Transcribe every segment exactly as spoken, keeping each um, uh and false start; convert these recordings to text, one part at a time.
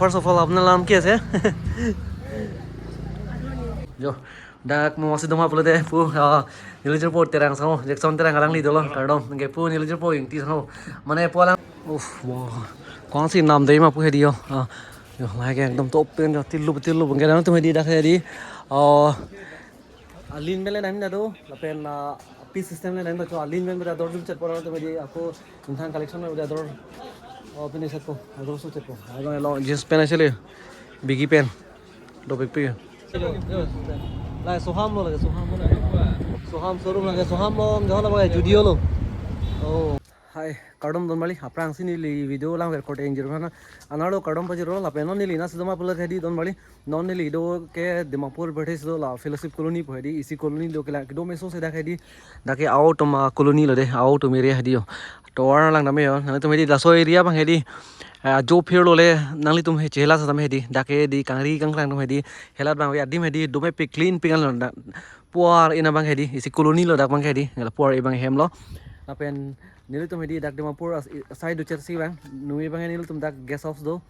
First of all, apnang alam ke ase? Jo, dak mo masi doma pulote pu, ah, neli jirpo Terang sang ho, Jackson Terang alangli dolo, kardom. Anke pu neli jirpo Ingti sang ho. Mane pu alang, uff, wow. Kosonsi namde ma pu hedi jo. Ah, jo, lahai ke ekdom top pen jo, tilu tilu, anke nangtum hedi dak hedi. Ah, a-line pen le nangdun do, lapen, ah, piece system le nangdun do, cho a-line pen bida dor dum chetpo nangtum hedi, ako ingthang collection pen bida dor, oh, pini chetpo, ador so chetpo. Ai bang lo jeans pen asile, baggy pen. Dopik pi. Lai Soham lo lake, Soham lo lake. Soham showroom lake, Soham lo, enggak lo lake, Zudio lo. Oh. Hai, kardom donmarli, aphrangsi neli video langver korte ingjir bana. Anerlo kardom pajirlo, lapen non neli nasi doma pulote hedi donmarli. Non neli do ke Dimapur birthdays do la fellowship colony pu hedi, isi colony do ke la kedo meso se dak hedi. Dak ke aotum a-colony lo de, aotum area hedi jo. Tovar lang dame jo, nangtum hedi laso area abang hedi. Ah, jo phir lo le, nanglitum he chehela sa dame hedi. Dak ke hedi kangri kangkrang atum hedi. Helat abang ave adim hedi, dome pe clean pik an lo dak. Puar ina abang hedi, isi colony lo dak abang hedi. Ngala puar e abang hem lo. Lapen nelitum hedi dak Dimapur as-, side do chersi abang. Numi abang nelitum dak guest house do.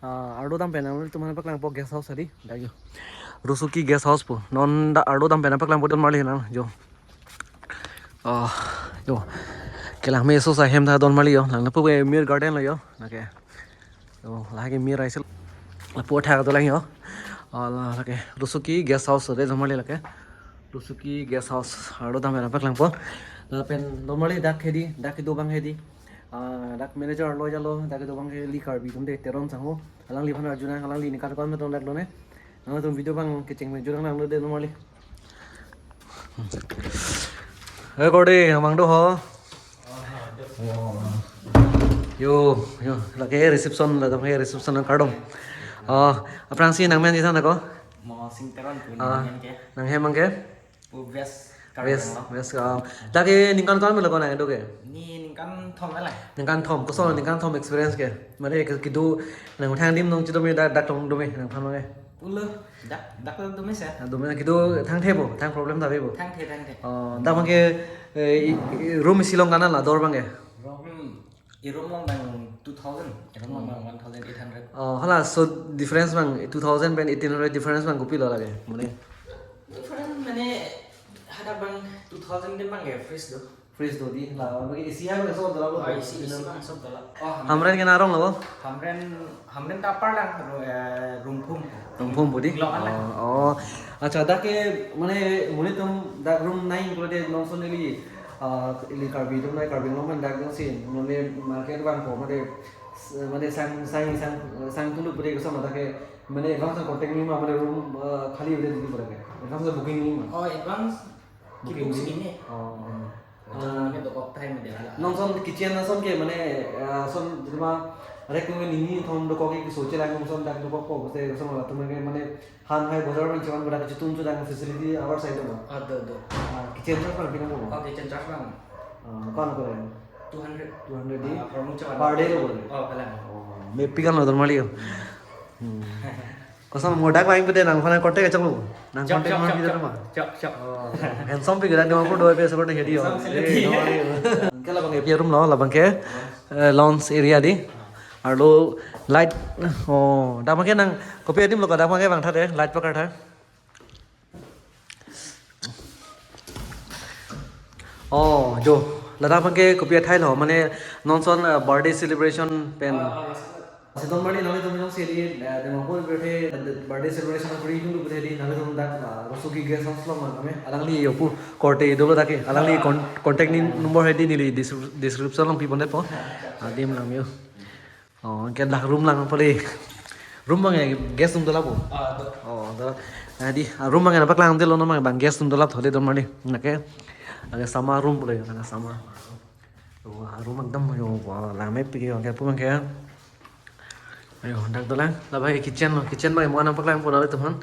Ah, arlo dam pen nangtum aphan paklangpo guest house hedi. Dak jo. Rusuki guest house pu. Non dak arlo dam pen paklangpo donmarli nang jo. Ah, jo. Kelang meso sa hem ta donmarli jo. Lang lapu ke Mir Garden lo jo. Lake. Jo, lake Mir aisel. Lapu athak dolang jo. Ah, la, lake. Rusuki guest house de donmarli lake. Rusuki guest house. Arlo dam pen paklangpo. Lapen donmarli dak hedi, dak kedo abang hedi. Ah, dak manager lo jalo, dak kedo abang hedi Karbi atum de Teron sang ho. Alangliphan arjunang, alangli ningkan ko-an ma tong dak done. Nangtum video abang kecheng me jurang nang de donmarli. Eh, korte, amang do ho. Yo, yo, lake reception, lake reception kardom. Oh, aphrangsi nangmen isi nang ko? Mo Singteron pu Ah, nangmen ke. Nanghem abang ke? Pu West West, Karbi Anglong. West, ah. Dak ke ningkan ko-an melo ko nang do ke? Ni ningkan thom ala. Ningkan thom, koson ningkan thom experience ke? Mane ke kedo nangthang adim nong chidome dak, dak tong dome nangphan abang ke? Pulo, dak, dak tong dome sa. Ah, dome kedo thangthepo, thang problem ta avepo. Thangthe, thangthe. Oh, dak abang ke, eh, i, i, room isi along ko-an la dor abang ke? Room, i room along abang two thousand, i room along abang one thousand eight hundred. Oh, hala, so difference abang two thousand pen eighteen hundred difference abang kopilo lake? Mane? Difference mane hadak abang two thousand adim abang ke fresh do. Fresh do di, la, bagi isi abang sob dola lo. Oh, isi, isi abang sob dola. Oh, Hamren. Hamren ke arong lo? Hamren, Hamren ta apar lang, ro-, eh, Rungphung. Rungphung pu di? Lo ala. Oh, oh. Acha, dak ke mane monit atum dak room nangji pulote nonson neli, ah, ili Karbi atum nai Karbi Anglong pen dak jongsi mane market abang ko mane s-, mane sang, sang, sang, sang tulu pute koson dak ke mane advance contact nangji ma mane room, ah, khali pute di pura ke. Advance booking nangji ma. Oh, advance Booking kibook di? Sini. Oh, oh. Ah, ini dokok time dia lah. Nonson kitchen ason ke mane, ah, ason cuma rek nunge nini thom dokok ke soche lang nonson dak dokokpo, bote ason latum ke mane han hai bojar pen cuman bodak chutum chudak facility our side lo. Ado, ado. Ah, kitchen charge abang pina ko? Oh, kitchen charge abang. Ah, ko-an ko? Two hundred. Two hundred di? Ah, per mucha. Per day lo ko? Oh, kalang. Oh, mepik an lo donmarli jo. Hmm. Koson mo dak lang pute nangphan contact chok lo. Nang Chok, contact chok, ma chok, pute chok. Ma? Chok, chok. Oh, handsome pi dak Dimapur do pe support hedi jo. Handsome Eh, sila. Donmarli jo. Anke labang ke P R room lo, labang ke, eh, lounge area di. Arlo light, oh, dak abang ke nang kopi adim lo ko dak abang ke bang tha de, light pakar tha. Oh, jo, ladak abang ke kopi athai lo, mane nonson, eh, birthday celebration pen. Ah, ah, yes, sir. Lasi donmarli nanglitum jongsi di, eh, Dimapur birthday, birthday celebration kuri atum do birthday di, nanglitum dak, ah, Rusuki guest house along ma kami. Alangli jo pu korte dolo dak ke, alangli con-, contact ni number hedi neli descri-, description along pipondepo. Adim lang jo. Oh, anke dak room lang pale. Room abang ke guest room dola pu? Ah, do. Oh, dola. Adi, ah, room abang ke nangpaklang delo, non abang guest room dola thode donmarli. Anke, anke summer room pule, anke summer. Oh, ah, room ekdom jo, wah, lang mepik jo, anke pu abang ke. Ayo, dak dolang, labang ke kitchen lo, kitchen abang ke mo nangpaklangpo nanglitum aphan.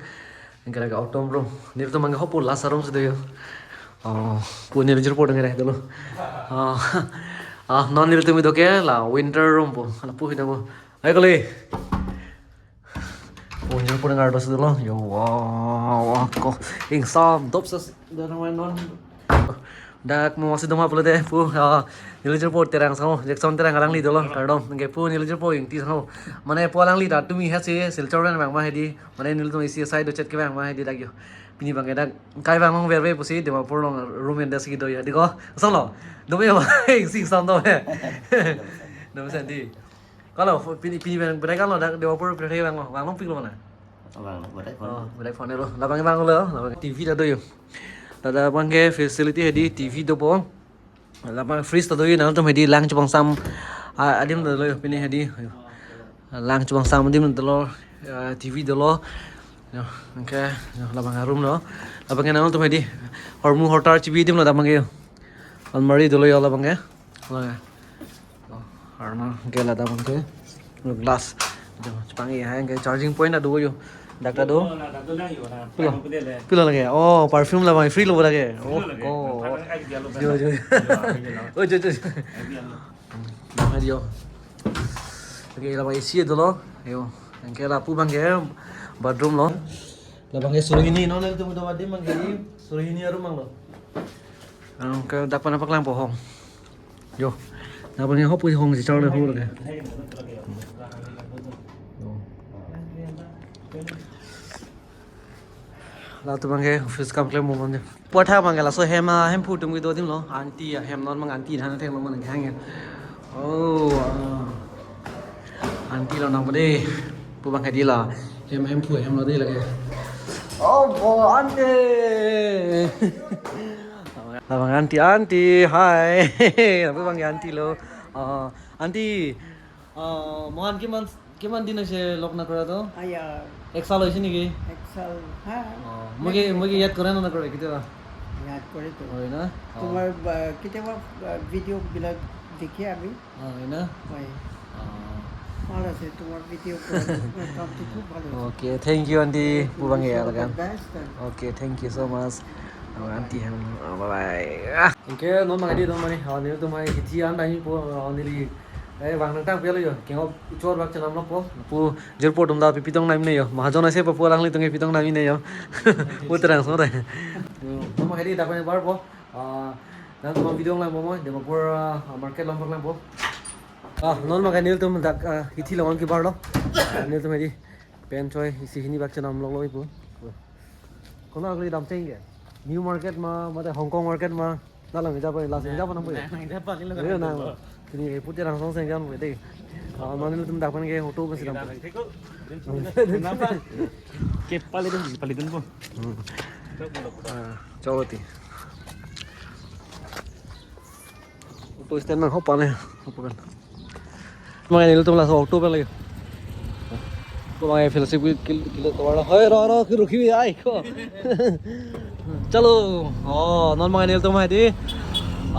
Anke lake autumn room. Nelitum abang ke hopu last room si do jo. Oh, pu neli jirpo dong re dolo. Oh. Ah, non nelitum do ke la winter room pu. Lapu hidang pu. Hai kali. Pu neli jirpo dong re do si dolo. Jo, wah, wah, ko. Ingsam dop ses do non. Dak mo si doma pulote pu, ah, neli jirpo Terang sangho, Jackson Terang alangli dolo, kardom. Anke pu neli jirpo Ingti sangho. Mane pu alangli ta tumi ha si Silchar pen vang ma hedi. Mane nelitum isi asai dochet kevang ma hedi dak yo. Pini abangke dak kai vang long verve pusi Dimapur along room and desk do ya. Diko, solo. Dome ma, sing sam dome. Dome sandi. Kalau pini, pini abang berai kalau dak Dimapur berai vanglo, vanglo piklo mana? Vanglo, berai phone. Oh, berai phone lo. Labang vanglo, labang T V ta do yo. Ladak abangke facility hedi T V dopo. Labang fridge ta do yo, nangtum hedi lang chepangsam, ah, adim dolo yo, pini hedi. Lang chepangsam adim dolo, ah, T V dolo. Yo, anke, yo, labang room lo. Labangke nangtum hedi hormu hortar chibi adim lo labangke yo. Almirah dolo yo labangke. Labangke. Oh, arna ke ladak abangke. Glass. Jo, chepang-i hai ke charging point ta do yo. Dak ta do. Pilo. Pilo lake. Oh, perfume labang free lo lake. Oh, oh. Jo, jo. Oh, jo, jo. Dak ta yo. Oke, labang A C dolo. Yo. Anke lapu abangke bathroom lo. Labangke suri hini, non nelitum do adim abangke suri hini arum abang lo. Anke dak pen paklang po hong. Yo. Dak pen hop hong si char le ho lake. Yo. Latum abangke office kam klem mo mane. Pu athak abangke laso hem, ah, hemphu atum kedo adim lo. Aunty, ah, hem non abang aunty than thek lo mane hang. Oh, ah. Aunty lo nang pade. Pu abangke di la. Hem, hemphu hem lo di lake. Oh, bo aunty. Labang aunty, aunty, hi. Pu abangke aunty lo. Ah, aunty. Ah, mohan kiman, kiman din ase lok na kora to? আয়া, Ek sal hoise niki? এক সাল, হ্যাঁ। Oh, moi ki, moi ki yad kore na kore ketiaba? Yad kore to। Hoi na? Oh. Tomar, ah, ketiaba, ah, video bilak dekhe ami। Oh, hoi na? Hoi। Oh। ভালো আছে, তোমার ভিডিও করে, তোমার কামটি খুব ভালো হয়েছে। Okay, thank you, aunty। Pu abangke ya lagan। Best। Okay, thank you so much। Oh, aunty hem, oh, bye bye। Ah, anke non abangke di, non abangke, oh, nelitum hai kithi an dai po, oh, neli, eh, vang nangtang pelo yo, kengop chor bak chenam lo po, pu jirpo atum ta pi pitong nam ne yo, mahajon ase po pu alanglitum ke pitong nam ne yo, pu Terang sore. Hmm, non abangke di dak pen bar po, ah, nangtum video lang po mo, Dimapur, ah, market along lang po. Ah, non abangke nelitum dak, ah, kithi long an kebar lo, ah, nelitum hedi, pen choi, isi hini bak chenam lo lo ipu. Konat akli damcheng ke? New market ma, mate Hong Kong market ma? Nang lang japa, last japa nang pu. Nang japa, nang japa. Iya, nang. Pini pu Terang song seng jam pu dei. Ah, mane nelitum dak pen ke auto ke si dam. Kenapa? Ke palitan, palitan po. Hmm. Ah, chalo ti. Auto stand nang hopa ne, hopa kan. Abangke nelitum laso auto pen lagi. Ko abangke fellowship ke kil-, kilo tovar lo. Hoi, ro, ro, ki rukhi bhi, ai ko. Chalo. Oh, non abangke nelitum hedi.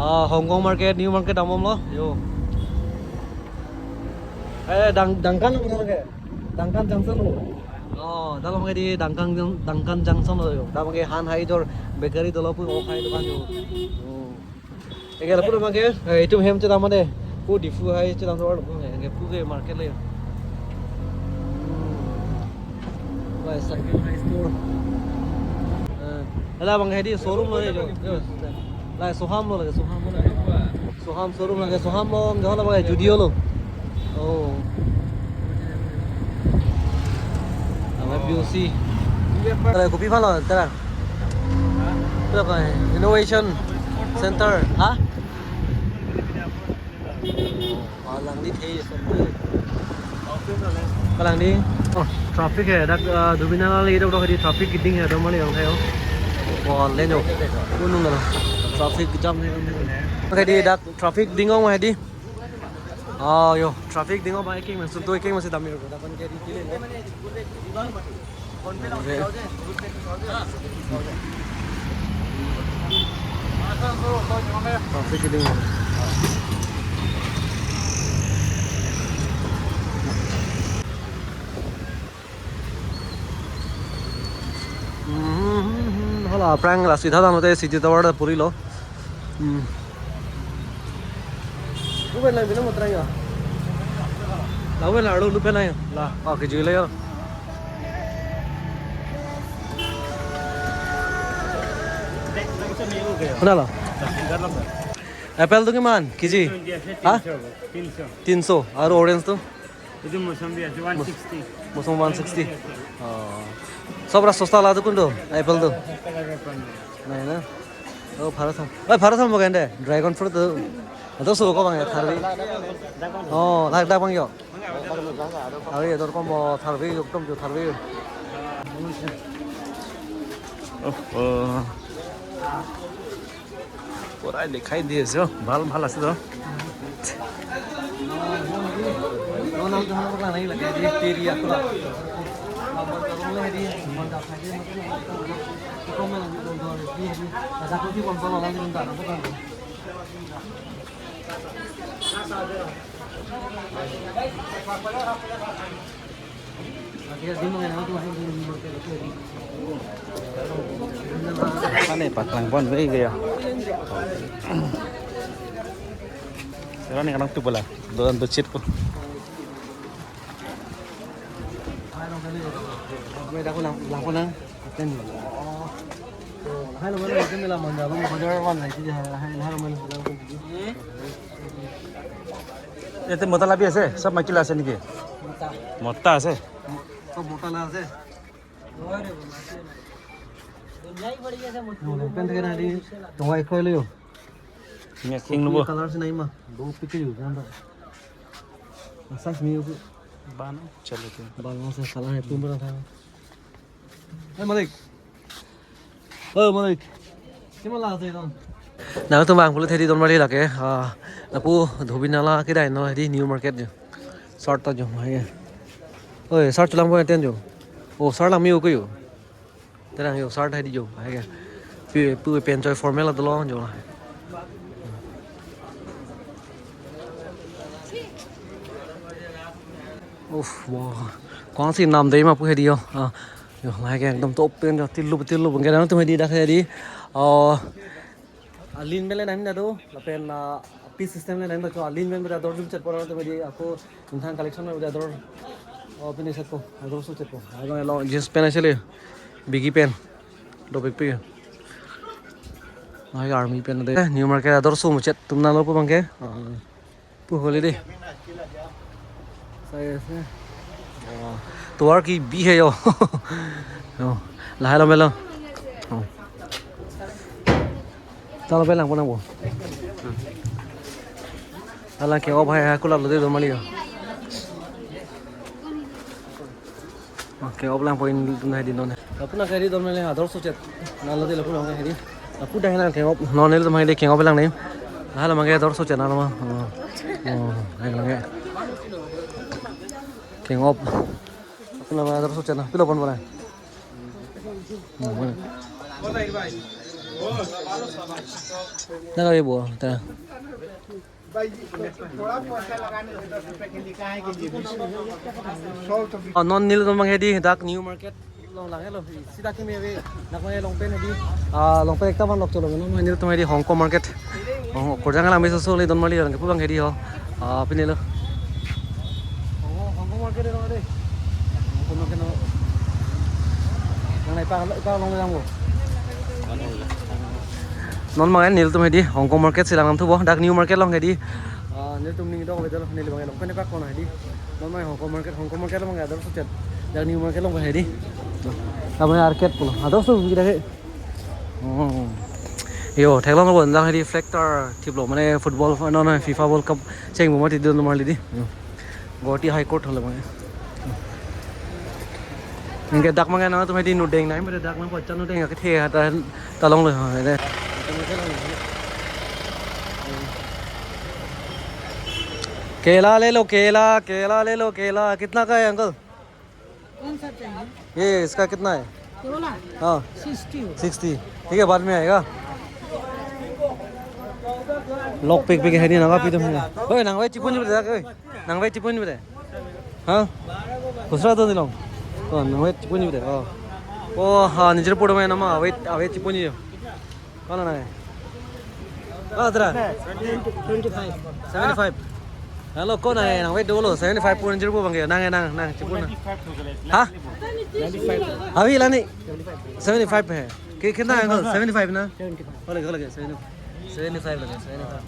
Ah, Hong Kong market, new market damlo. Yo. Eh, Dang-, Duncan lo ke? Duncan Junction lo. Oh, dak abangke di Duncan Jun-, Duncan Junction lo yo. Dak abangke han hai jor bakery dolo pu, oh, hai dukan yo. Oh. Eke lapu abangke, eh, itum hem chedam mane. Pu Diphu hai chedam tovar lo, eh, eke pu ke market le. Hmm. Wah, cycle hai store. Eh, hala abangke di showroom lo yo. Yo. La Soham lo lake, Soham lo lake. Soham showroom lake, Soham lo, abangke hala abangke Zudio lo. Oh. Abang B O C. Tara kopi aphan lo, tara. Tara koi, Innovation Center, ha? Palang di the, palang di. Oh, traffic hai, dak, ah, Dubina Lali dak, dak di traffic kiding hai, dak mali yang hai, oh. Wah, le jo. Unung na. Traffic jam hai. Hai di dak traffic ding ong hai di. Oh, yo, traffic ding ong ba eking man, suntu eking man si dam yo, dapan ke di kile lo. Traffic ding ong. Hmm, hala aphrang la sitha dam lote City Tower ta puri lo. Hmm. Uben lang bina mo try ya. La uben la arlo lupen lang ya. La, ah, ke jui la ya. Kuna la. এপেলটো কিমান KG? Twenty আছে, হা? তিনিশ হ'ব, তিনিশ। তিনিশ। আৰু অৰেঞ্জটো? এইটো মৌচম্বী আছে, ওৱান ছিক্সটি। মৌচম্বী ওৱান ছিক্সটি। অ। চব পৰা সস্তা লাগে কোনটো? এপেলটো? নাই না? অ, ভাৰত চাম। ঐ, ভাৰত চাম বগেন দে। ড্ৰেগন ফ্ৰুটটো। এইটো চব কম আহে, থাৰ্বি। অ, লাখ লাখ বাং ইয়ো। Avi, ador kom, oh, tharve, ekdom jo tharve. Oh, oh. Pura dikhai diye jo, bhal, bhal ase to. Ane paklang pon ve ya. Sekarang ni kadang tu pala, doan tu chit ko. May dako lang, lang ko lang. Atin. Lahai lo, lahai lo, lahai lo, lahai lo. ইয়াতে মতা লাভি আছে, সব মাইকী লাভি আছে নেকি? মতা। মতা আছে? সব মতা লাভি আছে। Long pant থাকে না, এটি টঙাই খুৱাই লৈ। King nubo. Color si nai ma, do piki yu, jamba. Size mi yu. Bana, chalo tu. Bana se color hai, pun bana tha. Hey, Malik. Oh, Malik. Kiman la ase don? Nangtum bang pulo thedi don mali lake. Ah, lapu dhobi nala kedai no di New Market jo. Shirt ta jo, hai. Oi, shirt lang bo ten jo. Oh, shirt lang mi ko jo. Terang jo, shirt hai di jo. Hai ke. Pu, pu pen choi formal la dolo jo. Uff, wow. Kong si nam dei ma pu hai di jo. Ah, jo, hai ke ekdom top pen jo, tilu, tilu, bang ke nangtum hai di dak hai di. Oh, a line pen le nangdam do, lapen, ah, piece system le nangdam do, a line pen bera dor jum chet pora nangtum hai di, ako ingthang collection bera dor, oh, pini chet po, ador so chet po. Ako long jeans pen asile, baggy pen, dopikpik. Ai army pen de, New Market ador so muchet, tum nalo po bang ke. Ah. Pu holi de. Sai ase. Oh, tovar ki bi hai jo. Oh, lahai lo melo. Oh. Talo belang pon nangpo. Ala ke-op hai, hai kulap lo de don mali jo. Oke, ke-op lang point tu nai di non. Lapu nang ke-ri don mali ador so chet. Nalo di lapu nang ke-ri. Lapu dah nang ke-op. Non neli tu mai di ke-op lang ni. Halo mang ke ador so chet nalo ma. Oh. Oh, hai lang ke. Ke-op. Lapu nang ador so chet na. Pilo pon pon. Hmm. Nalo ibu, ta. Ah, non nelitum bang hedi dak New Market long lang helo. Sida kimi ave nak mai long pen hedi. Ah, long pen ekta man lok cholo non nelitum hedi Hong Kong Market. Oh, kurjang lang meso so le don mali lang pu bang hedi ho. Ah, pini lo. Hong Kong, Hong Kong Market lo de. Hong Kong Market lo. Nang nai pa pa long lang bo. Non bang nelitum hedi Hong Kong Market si lang thu bo, dak New Market long hedi. Ah, nelitum ning dok bedo neli bang long pen pa kona hedi. Non bang Hong Kong Market, Hong Kong Market long bang ador so chet. Dak New Market long hedi. Kami arcade pulo. Ador so bi dak he. Oh. Yo, theklong lo bang hedi flag tar thiplo mane football, no, no, FIFA World Cup cheng bo mati don mali di. Yo. Guwahati High Court holo bang. Anke dak bang nangtum hedi nudeng nai, mere dak bang pochan nudeng ke the ta, ta long lo ha, de. केला ले लो, केला, केला ले लो, केला। कितना का है, अंकल? कौन सा चाहिए? ये इसका कितना है? ये वाला? हाँ। सिक्सटी। सिक्सटी। ठीक है, बाद में आएगा। Lok pikpik hedi nang api tum. Oi, nang wei chipun jibde, oi. Nang wei chipun jibde. Ha? Khusra to nilong. Oh, nang wei chipun jibde. Oh. Oh, ha, nijir podo mai nama, wei, wei chipun jibde. Kona nang? Ah, tera? Twenty, twenty-five. Seventy-five. Hello, kona hai? Nang wei dolo, seventy-five pun jir po bang ke. Nang, nang, nang, chipun nang. Ha? Abhi lani? Seventy-five hai. Ki-, kitna hai, uncle? Seventy-five na? Seventy-five. Kole, kole, seventy-five. Seventy-five lagi, seventy-five.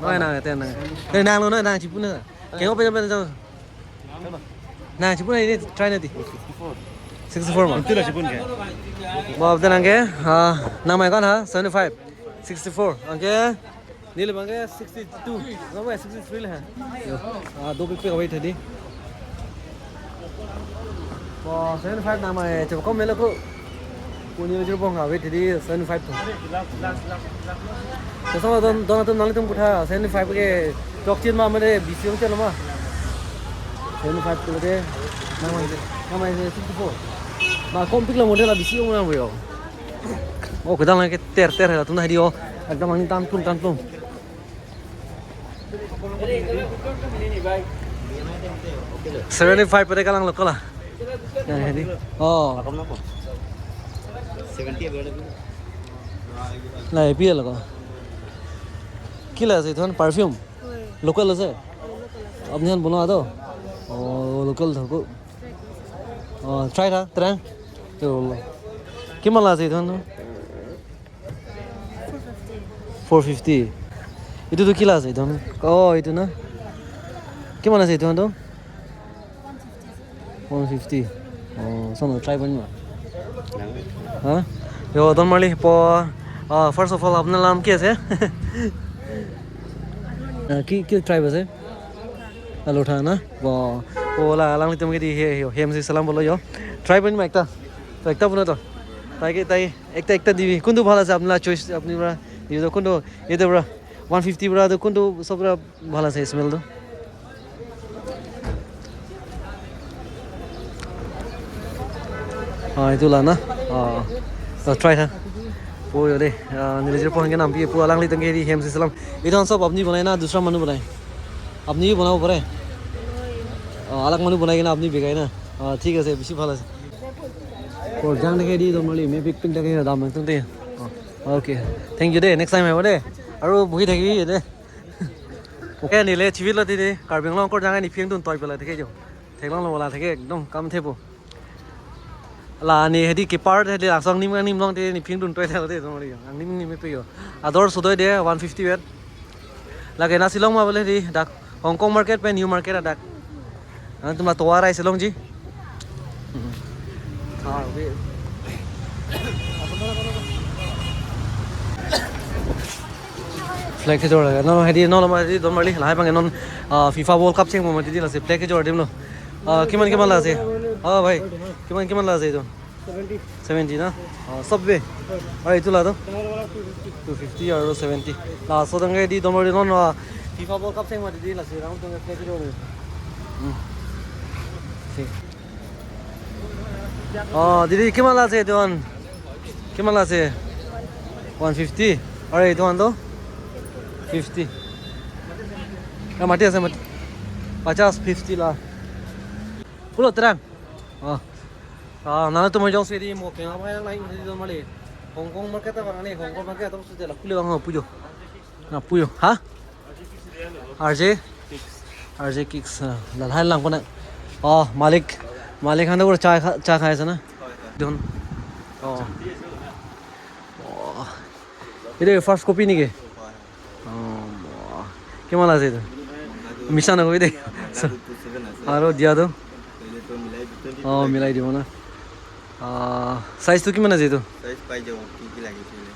Oh, nang, ten nang. Eh, nanglo, nang, nang, chipu na. Keng-o pen, pen, pen. Nang, chipu na, ini try nanti. Sixty-four ma. Itu lah chipu ke. Bo, abang nang ke, ah, nangmai ko-an ha, seventy-five. Sixty-four. Anke, neli abang ke sixty-two. Nangmai sixty-three le ha. Yo. Ah, dopikpik await hedi. Bo, seventy-five nangmai, chepakom melo ko. Pu neli jur bong await hedi seventy-five to. Kosong don, don atum nanglitum puthot seventy-five ke chokche ma mane bisi ong chelo ma. Seventy-five to de nangmai, nangmai sixty-four. Ba kompiklo model la bisi ong nang yo. Oh, kedang lagi ter ter latum na hedi oh. Ekdom angni tangtum tangtum. Seventy-five pada kalang lo ko la. Yang hedi. Oh. Seventy available. La A P L ko. Ki la ase ithon perfume? Local ase? Apni han bono ado? Oh, local thako. Oh, try tha, try. To. Kiman la ase ithon? Four fifty. Itu tu ki la ase ithon? Oh, itu na. Kiman ase ithon tu? One fifty. Oh, sono try bani ma. Ha? Yo, don marli po. Ah, first of all, apnar lam ki ase? Ah, ki, ki tribe ase? Alotha na? Bo, bo la alanglitum ke di he, he, hem si salam bolo yo. Try bani ma ekta. To ekta bono to. Tai ke tai, ekta, ekta dibi. Kuntu bhal ase apnar choice, apni pra. Ye to kuntu, ye to pra. One fifty pra to kuntu sob pra bhal ase smell to. Ah, itu la na. Ah, to try tha. Po yo de. Ah, neli jur bong ke nampi pu alanglitum ke di hem si salam. Ithon sob apni banai na, dusra manu banai? Apni banai pore? Ah, alag manu banai ke na apni bikai na? Ah, thik ase, bisi bhal ase. Por jang de ke di don marli, me pik pik de ke dam tungte. Ah, okay. Thank you de. Next time ahibo de. Aru bohi thakibi de. Okay, neli chivit lo titi, Karbi Anglong akorjang neli phin dun toi pela theke jo. Theklong lo la theke ekdom kam thepo. La ne hedi kipar hedi langsong nim nim long titi neli phin dun toi thek titi nong ri. Ang nim nim pe yo. Ador sudoi de one fifty vet. Lake na Shillong ma bole di dak Hong Kong market pen New Market adak. Nangtum la tovar arise longji. Flag kejor lage. Non hedi non ma hedi don marli lahai bang non, ah, FIFA World Cup chengpo mati di la si flag kejor adim lo. Ah, kiman kiman la ase? Ah, bhai. Kiman kiman la ase itu? Seventy. Seventy na? Ah, sob be? Aru itu la to? Two fifty. Two fifty aru seventy. Laso tangke di don marli non, ah, FIFA World Cup cheng mati di la si rang tangke play kejor. Hmm. Si. Oh, didi, kiman la ase itu an? Kiman la ase? One fifty. Aru itu an to? Fifty. Ah, mati ase, mati. Pachas, fifty la. Pulo terang. Oh. Ah, nangtum jongsi di mo keng apa yang lain di don marli. Hong Kong market apa ni? Hong Kong market atau sudah la pule bang pujo. Na pujo. Ha? R J? R J Kicks, ah, la lahai lang kona. Oh, malik. Malik han ur cha kha, cha khai sana. Don. Oh. Oh. Itu first copy ni ke? Oh, oh. Kiman la ase itu? Misa na copy de. Aru dia to? Oh, milai dibo na. Ah, size tu kiman ase itu? Size pai jabo, ki ki lage sile.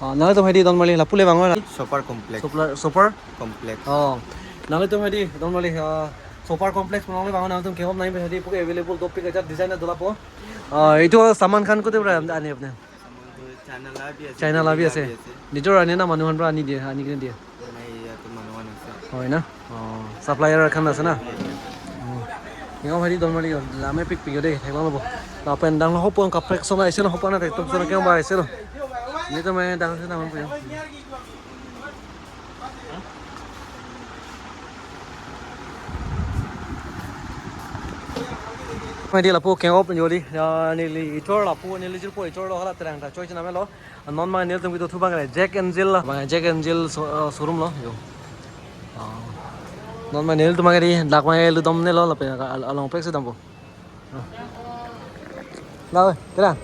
Ah, nangtum hedi don marli la pule bang ora? Super complex. Super, super? Complex. Oh. Nangtum hedi don marli, ah, super complex nangli bang nangtum kehom nai hedi puke available dopik ajat design dola po. Ah, itu saman khan kote pra ani apni? China la bhi ase, China la bhi Delhi la ase. Bhi ase. Nijor ani na manu khan pra ani diye, ani kene diye? Nahi, yato manu khan ase. Hoi na? Oh, supplier khan ase na? Oh. Yo, hedi don marli yo, la mepik pik yo de, theklong lo bo. Lapen dang lo hopon kaprek sona ase lo, hopon na tek tok sona keng ba ase lo. Neli to me dang se na man puyo. Hedi lapu keng-op jodi, ya, neli ithor lapu, neli jirpo ithor lo hala terang ta choi china melo. Non ma nelitum kedo thu bang le Jack and Jill la. Bang Jack and Jill so-, uh, showroom lo yo. Ah. Non ma nelitum ke di dak ma lu dom ne lo lapen al-, along pek si dampo. Ah. La, kira.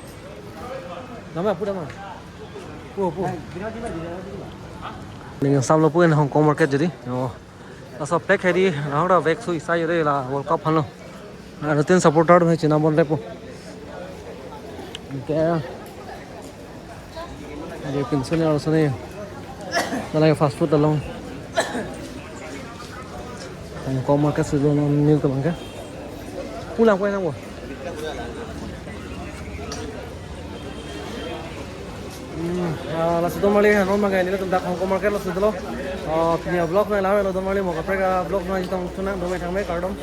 Nama puda ma. Pu, pu. Ning samlo pu en Hong Kong market jadi. Oh. Laso pack hedi, nahora vek su isa yore la World Cup halo. Anutin supporter dum he china bon lepo. Okay. Jadi pinsun ya laso ni. Nalai fast food along. Hong Kong market si dolo nil teman ke. Pulang ko nang bo. Hmm, ah, laso don marli, non magai nelitum dak Hong Kong market laso dolo. Ah, pini vlog nang lang lo don marli, mo kaprek vlog nang chetong tunang do mai thang mai kardom.